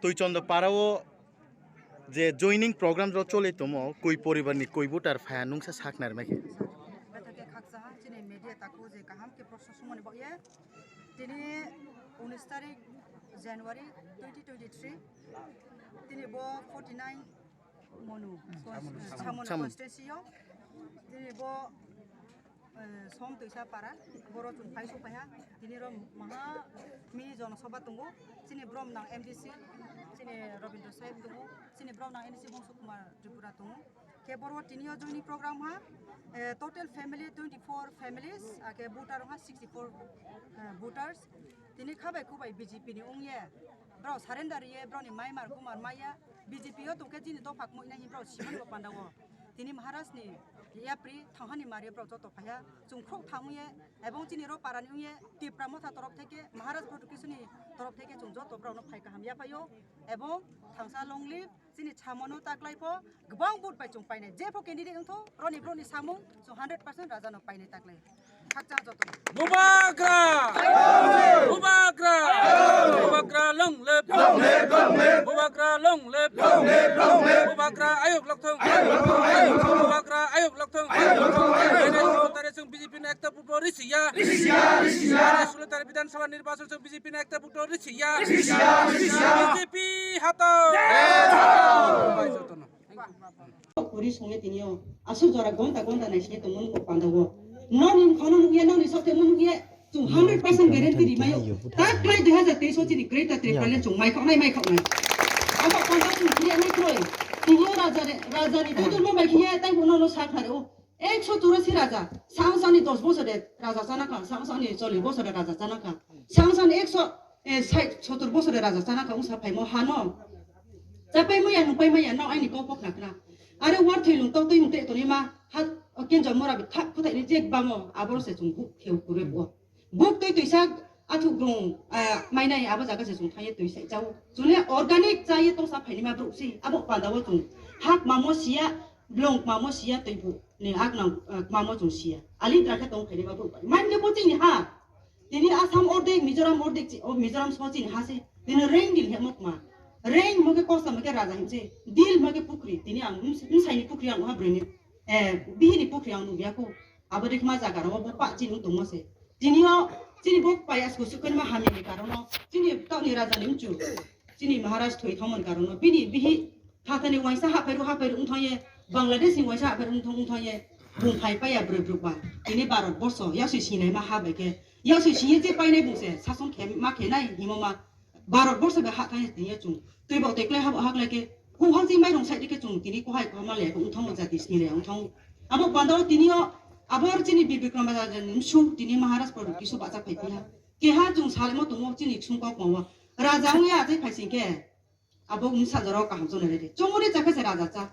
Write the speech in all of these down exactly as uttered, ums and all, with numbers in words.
Tuichonda para o je joining program ro chole tomo, koi poribar ni koi voter phaya nungsa sak nai mai khe. Bethake khakcha ha, chini media taku je kaham khe proshna sumoni bo ye. Tini unis tarik January twenty twenty-three. Tini bo forty-nine Monu, Chamonu. Chamonu Chamonu. Constituency o. Tini bo, eh, Som Toisa Para, boro chwng phai suk phaiha. Tini ro maha mini jono soba tongo. Chini brom nang M D C, chini Rabindra Sahib tongo. Chini brom nang M D C Bongso Kumar Tripura tongo. Khe boro tini o joining program ha, eh, total family twenty-four families, ake voter ha sixty-four, eh, voters. Tini khabai kubai B J P ni ongye, bro surrender ye, bro ni mai mar kumar maya, B J P o tongkhe chini dopha kmoi nai bro simani bo panda o. Tini Maharaj ni yapri thanghani mari bro joto phaiha, chwng khok thangye, ebong chini ro parani ongye, Tipra Motha torop theke, Maharaj Production ni torop theke chwng joto bro no phai kaham yaphaio, ebong thangsa long live, chini Chamonu taklai pho, Gbang vote bai chwng painai. Jepho candidate wngtho, roni broni samung, chwng hundred percent raja no painai taklai. Khakchang joto. Bubagra! Bubagra! Bubagra long live! Long live, long live! Bubagra long live! Long live, long live! Bubagra ayuk lokthong! Ayuk lokthong, ayuk lokthong! Bubagra ayuk lokthong! Ayuk lokthong, ayuk lokthong! Tare chwng B J P ni ekta vote risiya! Risiya, risiya! Tare sulo tare Bidhan Sabha nirbachon chwng B J P ni ekta vote risiya! Risiya, risiya! B J P hato! Jai hato! Bai jotono. Kuri songe tini o. Asuk jora gonta gonta nai se tongmani kok panda o. Noni mkhano nukye, noni sokte mo nukye. Chwng hundred percent guarantee rimayo. Tak khlai dui hazar teis o chini Greater Tipraland chwng mai khoknai, mai khoknai. Abo panda chwng khlai nai kroi. Tini o raja re, raja ni dudul mo bai khiye tai bo nono sak thare o. Ekso churasi raja, sang sani dos bosor de raja chana kha, sang sani chollish bosor de raja chana kha, sang sani ekso, eh, sait sotor bosor de raja chana kha, wngsa phaimo hano. Chapai maya, nupai maya, no aini kok pok khna khna. Are war thoi lung tok twi mung te toni ma, ha, o kenjo mora bi thak phutai ni jek bamo, aboro se chwng buk kheu kure bo. Buk twi twisa athuk rung, ah, mainai abo jaga se chwng thangye twisa chao. Chwle organic chaye tongsa phaini ma bruk si, abo panda o chwng hak mamo siya, blong mamo siya twi bu. Ni ak nang, eh, kma mo chwng siya. Ali dra khe tong phaini ba bwrwi bai. Main khe bo chini ha. Tini Assam ordek, Mizoram ordek chi, o Mizoram so chini ha se. Tini rain dil he mo kma. Rain mo khe kosa mo khe raja hin se. Dil mo khe pukri. Tini ang ms-, msai ni pukri ang ha brwi ni. Eh, bihi ni pukri ang nugya ko. Abo de kma jaga ro bo pa chini tong mo se. Tini o chini bo paya sku sukun ma hamya ni karon o. Chini tau ni raja ni mchu. Chini Maharaj thoi thangmani karon o. Bini bihi Hathani waisa haphairu haphairu wngthangye, Bangladesh ni waisa haphairu wngthang wngthangye, bung phai paiya brwi brwi ba. Tini Bharat borsho, yasui sinai ma ha bai khe, yasui sinye je painai bung se, sason khe ma khe nai himo ma. Bharat borsho bai ha thangye tini ya chwng. Twi bo teklai habo haklai khe, kuhang si mairung sai khe chwng tini kohai kohma le wngthang jati sini le wngthang. Abo panda o tini o, abo chini Bir Bikram Raja ni msu tini Maharaj Product kisu bacha phai phiya. Keha chwng salmo tongo chini sungkok mawa. Raja wngya achai phai sing khe. Abo wngsa jorao kaham chonai rede. Chongmani chakhe se raja cha.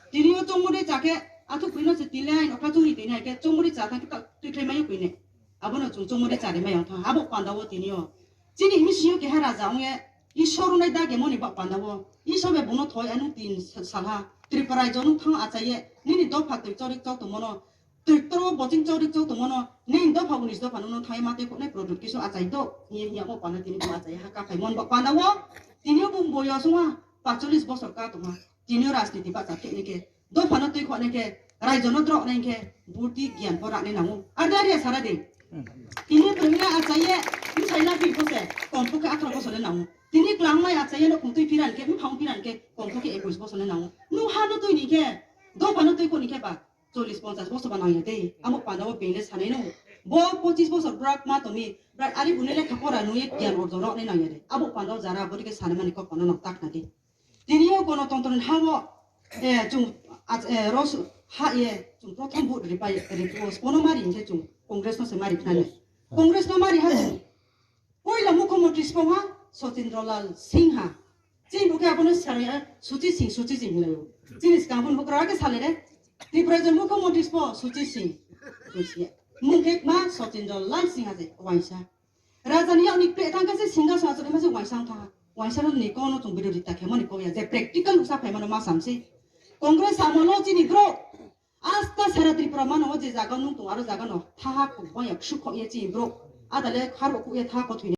Tini o chongmani chakhe athuk pino se tile ai nokha chungni tini ai khe chongmani cha thang khe twi khlai mayo kine. Abono chung chongmani chari mai thang. Abo panda o tini o. Chini himi sinyo keha raja ongye Ishwar unai dage moni ba panda o. Ishwar be bono thoi anu tin sa-, salha. Tripura rajyo nu thang achaye. Nini dopha twi chorik chok tongmono. Twi toro boching chori chok tongmano, nini dopha unis dopha nono thai mate khoknai product kisu achai do, hiya hiya mo pano tini bo achai ha kaphai mon bo panda o, tini bo boyos wngma pacholis bosor ka tongma, tini o rajniti bacha khe nike, dopha no twi khoknai khe, raijo no drok nai khe, burti giyan bo raknai nango. Ar da riya sara de. Tini tongmina achai ye, bwsai la phi bose, kom pokhe atharo bosor le nango. Tini klang mai achai ye no kung twi phiran khe, bwphang phiran khe, kom pokhe ekush bosor le nango. Nu ha no twi ni khe, dopha no twi khokni khe ba, Chollish ponchash bosor ba nangya tei, amo panda o beng le sanai no. Bo pochis bosor bwrak ma tongwi, bwrak ari buni lekha pora nungwi giyan orjon rok nai nangya de. Abo panda o jara bo dike sanai mani kok panda no tak na di. Tini o gonotontro ni ha o, eh, chung, ach-, eh, ros-, ha ye, chung prothom vote ripai, ri-, o spono mari hinkhe chung Congress no se mari khnani. Congress no mari ha chung. Poila mukhyamantri sipong ha Sachin Lal Singha. Chini bukhe abono sarwi ha Suchi Singh, Suchi Singh hinlaio. Chini swkang abono bukra khe salai re. Tripura je mukhyamantri sipo Suchi Singh. Mung khe ma Sachin Lal Singha je waisa. Raja ni yakni kre thang khe se singha sa achuk ma se waisa thang. Waisa no ni kono chung birodita khe mani koya je practical usa phai mano ma samse. Congress amolo chini bro. Asta sara Tripura mano o je jaga nung tong aro jaga no thaha kok baya ksuk kok ye chi bro. Adale kharo kok ye thaha kok thwi